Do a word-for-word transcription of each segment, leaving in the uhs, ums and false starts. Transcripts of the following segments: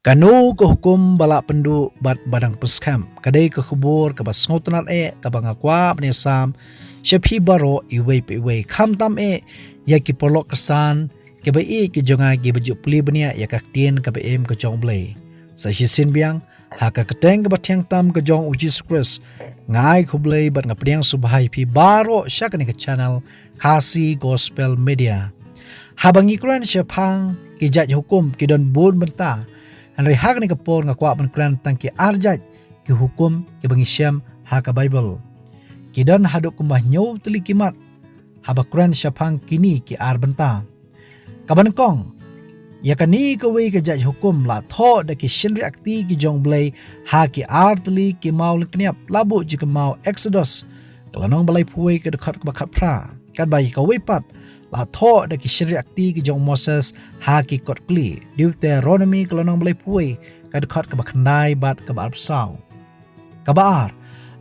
Kano ka hukum ba la pynduh bad ba dang pynskhem? Ka dei ka khubor kaba sngewtynnat eh kaba nga kwah ban ïasam sha phi baroh iwei pa iwei, khamtam eh ïa ki paralok Khristan kiba ïeit ki jong nga kiba ju plie bniah ïa ka ktien kaba im ka jong U Blei. Sa shisien biang, ha ka kyrteng kaba thiang tam ka jong U Jisu Khrist, nga ai khublei bad nga pdiang sngewbha ïa phi baroh sha kane ka channel Khasi Gospel Media. Haba ngi kren shaphang ki jait hukum ki don bun bynta, hynrei ha kane ka por nga kwah ban kren tang ki ar jait ki hukum kiba ngi shem ha ka Baibl. Ki don haduh kumba hynñiew tylli ki mat haba kren shaphang kine ki ar bynta. Kaba nyngkong, ïa kane kawei ka jait hukum la thoh da ki shynriah kti ki jong U Blei ha ki ar tylli ki maw lyngkniap, la buh jingkynmaw Exodus ka lynnong ba laiphew wei ka dkhot kaba khatphra. Katba ïa kawei pat la thoh da ki shynriah kti ki jong u Moses ha ki kot khlieh, Deuteronomi ka lynnong ba laiphew wei ka dkhot kaba khyndai bad kaba arphew saw. Kaba ar,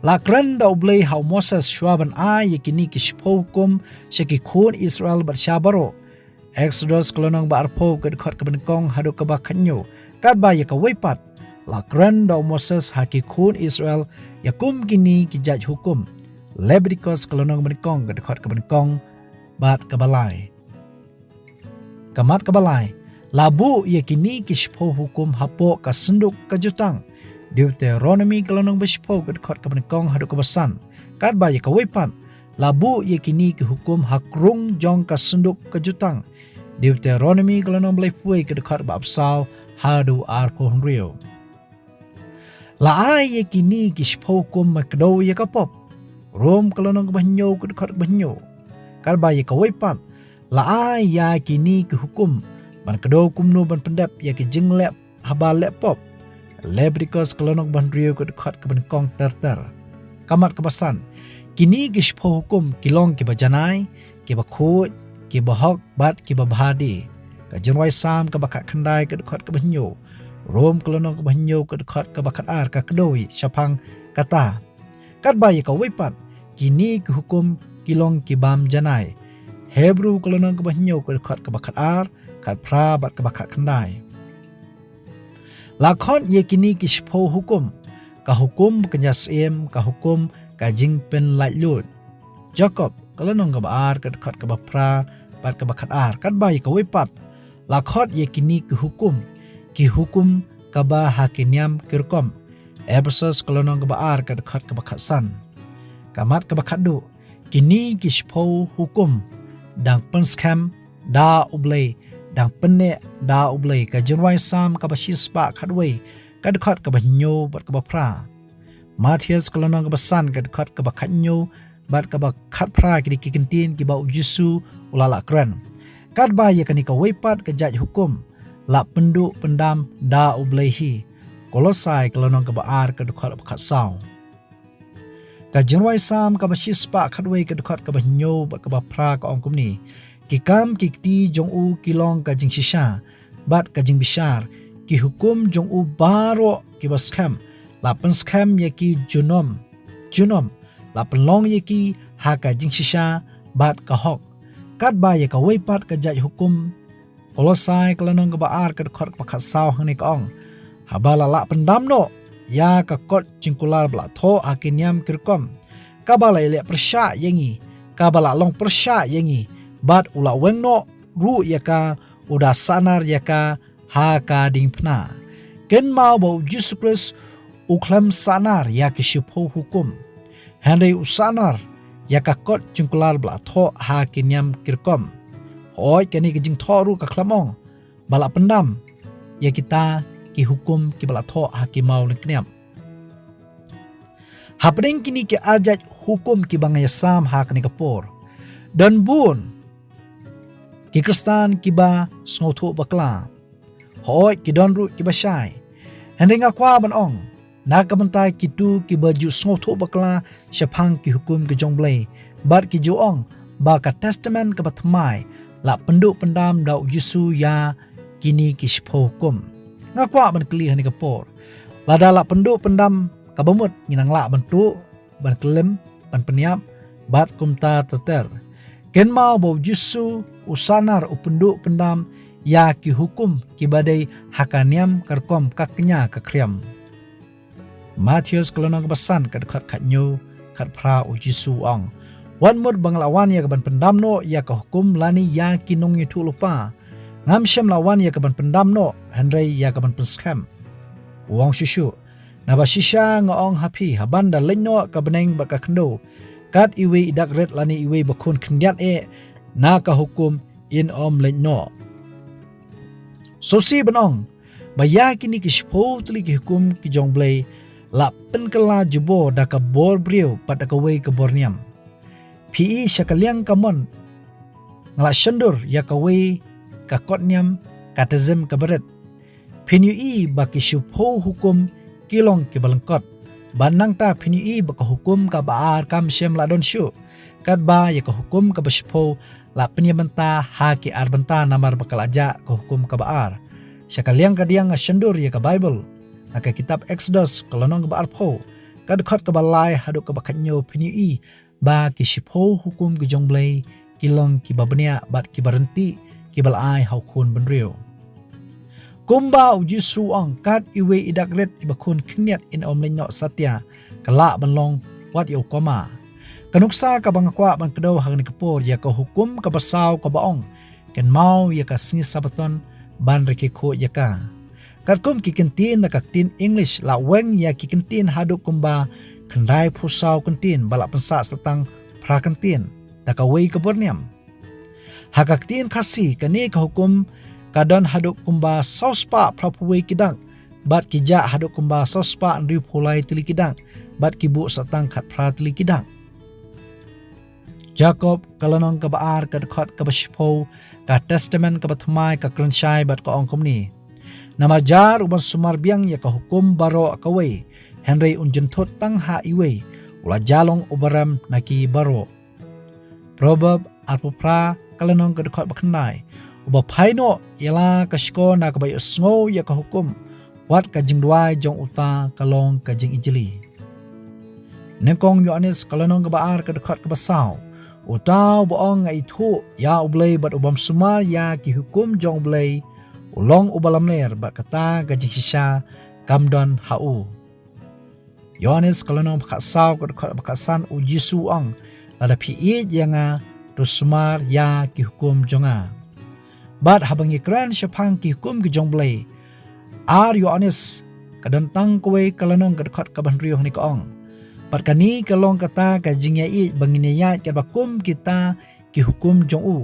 la kren da U Blei ha u Moses shuwa ban ai ïa kine ki shiphew hukum sha ki khun Israel bad sha baroh, Exodus ka lynnong ba arphew ka dkhot kaba nyngkong haduh kaba khathynñiew. Katba ïa kawei pat la kren da u Moses ha ki khun Israel ïa kum kine ki jait hukum, Leviticus ka lynnong ba nyngkong ka dkhot kaba nyngkong bad kaba lai. Ka mat kaba lai, la buh ïa kine ki shiphew hukum hapoh ka synduk ka jutang, Deuteronomi ka lynnong ba shiphew ka dkhot kaba nyngkong haduh kaba san. Katba ïa kawei pat la buh ïa kine ki hukum ha krung jong ka synduk ka jutang, Deuteronomi ka lynnong ba laiphew wei ka dkhot ba arphew saw haduh arphew hynriew. La ai ïa kine ki shiphew hukum ban kdew ïa ka pop, Rom ka lynnong kaba hynñiew ka dkhot kaba hynñiew. Katba ïa kawei pat la ai ïa kine ki hukum ban kdew kumno ban pyndep ïa ki jingleh haba leh pop, Leviticus ka lynnong ba hynriew ka dkhot kaba nyngkong ter ter. Ka mat kaba san, kine ki shiphew hukum ki long kiba janai, kiba khuid, kiba hok bad kiba bha de. Ka Jingrwai Salm kaba khatkhyndai ka dkhot kaba hynñiew, Rom ka lynnong kaba hynñiew ka dkhot kaba khatar ka kdew shaphang kata. Katba ïa kawei pat, kine ki hukum ki long ki bym janai, Hebru ka lynnong kaba hynñiew ka dkhot kaba khatar, khatphra bad kaba khatkhyndai. La khot ïa kine ki shiphew hukum, ka hukum ba kynja syiem, ka hukum ka jingpynlaitluid, Jakob ka lynnong kaba ar ka dkhot kaba phra bad kaba khatar. Katba ïa kawei pat la khot ïa kine ki hukum, ki hukum kaba ha ki niam ki rukom, Ephesus ka lynnong kaba ar ka dkhot kaba khatsan. Ka mat kaba khatduh, kine ki shiphew hukum dang pynskhem da U Blei, dang pynneh da U Blei, ka Jingrwai Salm kaba shispah khatwei ka dkhot kaba hynñiew bad kaba phra. Mathaios ka lynnong kaba san ka dkhot kaba khathynñiew bad kaba khatphra ki dei ki kyntien kiba U Jisu u la lah kren. Katba ïa kane kawei pat ka jait hukum la pynduh pyndam da U Blei hi, Kolosai ka lynnong kaba ar ka dkhot kaba khatsaw. Ka Jingrwai Salm kaba shispah khatwei ka dkhot kaba hynñiew bad kaba phra ka ong kumne: Ki kam ki kti jong u ki long ka jingshisha bad ka jingbishar, ki hukum jong u baroh kiba skhem, la pynskhem ïa ki junom junom, la pynlong ïa ki ha ka jingshisha bad ka hok. Katba ïa kawei pat ka jait hukum, Kolosai ka lynnong kaba ar ka dkhot kaba khatsaw hangne ka ong: Haba la lah pyndam noh ïa ka kot jingkular ba la thoh ha ki niam ki rukom, kaba la ïaleh pyrshah ïa ngi, kaba la long pyrshah ïa ngi, bad u la weng noh ruh ïa ka, u da sahnar ïa ka ha ka diengphna. Kynmaw ba U Jisu Khrist u khlem sahnar ïa ki shiphew hukum, hynrei u sahnar ïa ka kot jingkular ba la thoh ha ki niam ki rukom. Hooid, kane ka jingthoh ruh ka khlem ong ba la pyndam ïa kita ki hukum kiba la thoh ha ki maw lyngkniap. Hapdeng kine ki ar jait hukum kiba nga ïasam ha kane ka por, don bun ki Khristan kiba sngewthuh bakla. Hooid, ki don ruh kiba shai. Hynrei nga kwah ban ong, na ka bynta kito kiba ju sngewthuh bakla shaphang ki hukum ki jong U Blei, bad ki ju ong ba ka Testament kaba thymmai la pynduh pyndam da U Jisu ïa kine ki shiphew hukum, nga kwah ban kylli hangne ka por: Lada la pynduh pyndam, kaba mut ngi nang lah ban tuh, ban klim, ban pynïap, bad kumta ter ter. Kynmaw ba U Jisu u sahnar, u pynduh pyndam ïa ki hukum kiba dei ha ka niam ka rukom ka kñia ka khriam. Mathaios ka lynnong kaba san ka dkhot khatñiew, khatphra, u Jisu u ong: Wat mut ba nga la wan ïa ka ban pyndam noh ïa ka hukum lane ïa ki nongïathuhlypa. Ngam shym la wan ïa ka ban pyndam noh, hynrei ïa ka ban pynskhem. U ong shuh shuh: Naba shisha nga ong ha phi, haba ynda leit noh ka bneng bad ka khyndew, kat iwei i dak rit lane iwei ba khun khyndiat eh na ka hukum in ym leit noh. Sngewsih ban ong ba ïa kine ki shiphew tylli ki hukum ki jong U Blei la pynkylla jubor da ka bor briew bad da kawei ka bor niam. Phi i sha ka liang kamon nga la shondur ïa kawei ka kot niam, Catechism kaba rit. Phin ïohi ba ki shiphew hukum ki long kiba lyngkot. Bad nangta phin ïohi ba ka hukum kaba ar kam shym la don shuh, katba ïa ka hukum kaba shiphew la pynïabynta ha ki ar bynta namar ba ka la jah ka hukum kaba ar. Sha ka liang kadiang nga shondur ïa ka Baibl, na ka kitab Eksodos ka lynnong kaba arphew, ka dkhot kaba lai haduh kaba khatñiew, phin ïohi ba ki shiphew hukum ki jong U Blei ki long kiba bniah bad kiba ryntih, kiba la ai ha u khun bynriew. Kumba u Jisu u ong, kat iwei i dak rit iba khun khyndiat in ym leit noh satia, ka lah ban long wat ïa u koma. Ka nuksa kaba nga kwah ban kdew ha kane ka por ïa ka hukum kaba saw kaba ong, kynmaw ïa ka sngi Sabbaton ban rakhe khuid ïa ka. Katkum ki kyntien na ka ktien English, la weng ïa ki kyntien haduh kumba khyndaiphew saw kyntien ba la pynsah sa tang phra kyntien da kawei ka bor niam. Ha ka ktien Khasi, kane ka hukum ka don haduh kumba saw spah phraphew wei ki dak, bad ki jah haduh kumba saw spah hynriewphew lai tylli ki dak, bad ki buh sa tang khatphra tylli ki dak. Jakob ka lynnong kaba ar ka dkhot kaba shiphew, ka Testament kaba thymmai ka kren shai bad ka ong kumne: Namar jar uban sumar biang ïa ka hukum baroh kawei, hynrei un jynthut tang ha iwei, u la jia long uba rem na ki baroh. Proverb arphew phra ka lynnong ka dkhot ba khyndai: Uba phai noh ïa la ka shkor na kaba ïohsngew ïa ka hukum, wat ka jingduwai jong uta ka long ka jingijli. Nyngkong Ïoannis ka lynnong kaba ar ka dkhot kaba saw: Uta uba ong nga ithuh ïa U Blei bad u bym sumar ïa ki hukum jong U Blei, u long uba lamler bad kata ka jingshisha kam don ha u. Ïoannis ka lynnong ba khatsaw ka dkhot ba khatsan, u Jisu u ong: Lada phi ïeit ïa nga, to sumar ïa ki hukum jong nga. Bad haba ngi kren shaphang ki hukum ki jong U Blei, ar Ïoannis ka don tang kawei ka lynnong ka dkhot kaba hynriew, hangne ka ong: Bad kane ka long kata ka jingïaieit, ba ngin ïaid katba kum kita ki hukum jong u.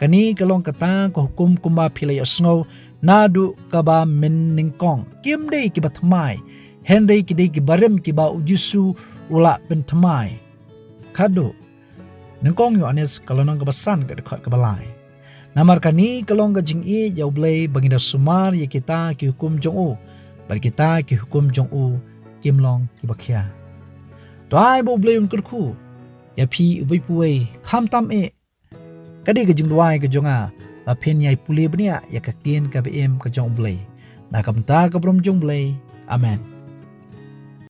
Kane ka long kata ka hukum kumba phi la ïohsngew naduh kaba mynnyngkong. Kim dei kiba thymmai, hynrei ki dei kiba rim kiba u Jisu u la pynthymmai. Khatduh, Nyngkong Ïoannis ka lynnong kaba san ka dkhot kaba lai: Namar kane ka long ka jingïeit ïa U Blei, ba ngin da sumar ïa kita ki hukum jong u, bad kita ki hukum jong u kim long kiba khia. To ai ba U Blei un kyrkhu ïa phi uwei pa uwei, khamtam eh. Ka dei ka jingduwai ka jong nga ba phin ïai pule bniah ïa ka ktien kaba im ka jong U Blei. Na ka bynta ka burom jong U Blei. Amen.